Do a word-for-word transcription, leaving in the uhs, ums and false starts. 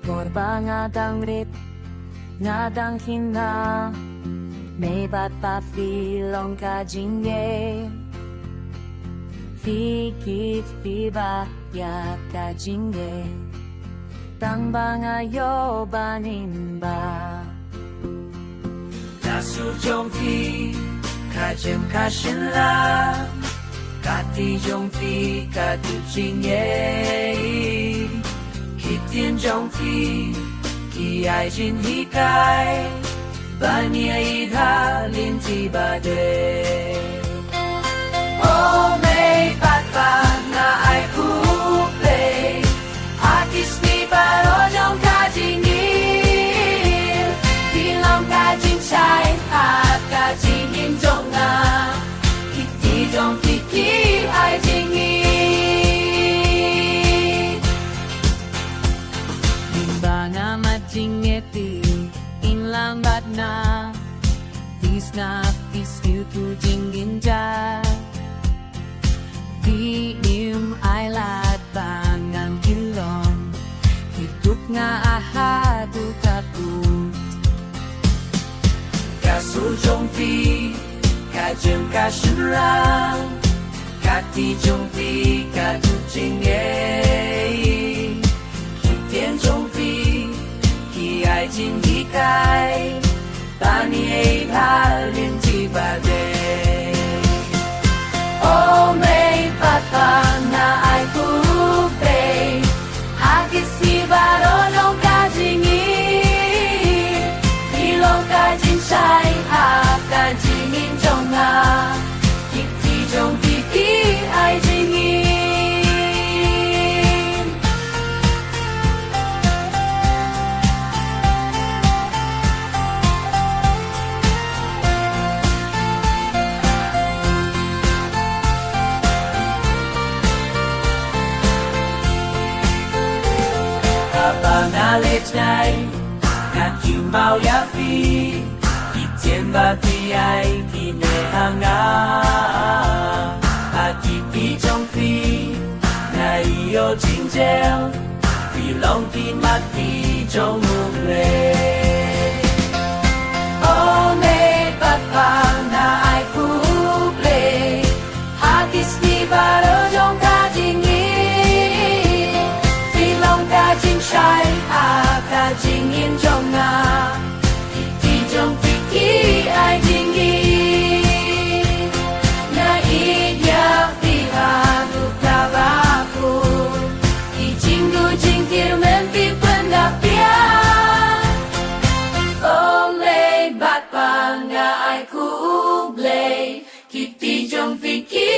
Por ba nga dang rit, nga dang khynnah, mei bad pa phi long ka jingeh. Phi kit phi ba ïa ka jingeh, tang ba nga ïoh ban im bha. Ka sur jong phi ka jem ka shynrang, ka kti jong phi ka duh jingeh. Ki ktien jong phi ki ai jinghikai ban ïa ïeit ha lynti ba dei. O mei bad pa, nga ai khublei ha ki sngi baroh jong ka jingim. Phi long ka jingshai ha ka jingim jong nga. Ki kti jong phi ki ai jingim. Ym ba nga mat jingeh, phi im lang bad nga. Phi sngap, phi siew tu jingjynjar. Phi im ailad ba ngan kylluid. Phi dup nga haduh katkum. Ka sur jong phi ka jem ka shynrang, ka kti jong phi ka duh jingeh. Ki ktien jong phi ki ai jinghikai ban ïa ïeit ha lynti ba dei. O mei bad pa, nga ai khublei ha ki sngi baroh jong ka jingim. Phi long ka jingshai ha ka jingim jong nga. Ki kti jong phi ki ai jingim. Haba nga leit shai, nga kynmaw ïa phi. Ki ktien ba phi ai ki neh ha nga. Ha ki kti jong phi nga ïoh jingjel. Phi long ki mat kti jong U Blei. O mei bad pa, nga ai khublei ha ki sngi baroh jong ka jingim. Phi long ka jingshai ha ka jingim jong nga. Ki kti jong phi ki ai jingim. Nga ïeit ïa phi haduh kaba kut. Ki jingduh jingkyrmen phi pyndap ïa. O mei bad pa, nga ai khublei. Ki kti jong phi ki